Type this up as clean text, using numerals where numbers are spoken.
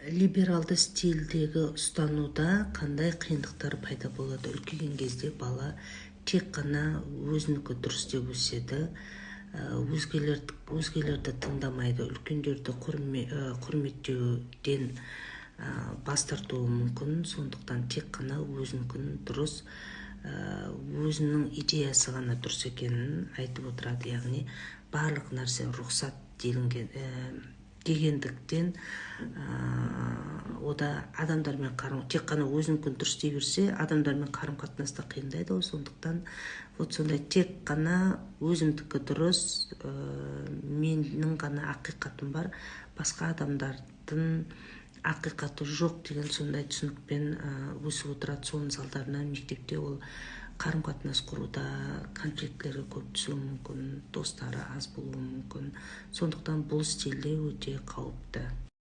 Либералды стильдегі ұстануда қандай қиындықтар пайда болады? Үлкейген кезде бала тек қана өзінікі дұрыс деп өседі, өзгелерді тыңдамайды, үлкендерді құрметтеуден бас тартуы мүмкін. Сондықтан тек қана өзінікін дұрыс, өзінің идеясы ғана дұрыс екенін айтып отырады. Яғни барлық нәрсе рұқсат делінген дегендіктен, ода адамдармен қарым, тек қана өзінікін дұрыс дей берсе, адамдармен қарым қатынас та қиындайды ғой. Сондықтан вот сондай, тек қана өзімдікі дұрыс, менің ғана ақиқатым бар, басқа адамдардың ақиқаты жоқ деген сондай түсінікпен өсіп отырады. Соның салдарынан мектепте ол қарым қатынас құруда конфликтілерге көп түсуі мүмкін, достары аз болуы мүмкін. Сондықтан бұл стильде өте қауіпті.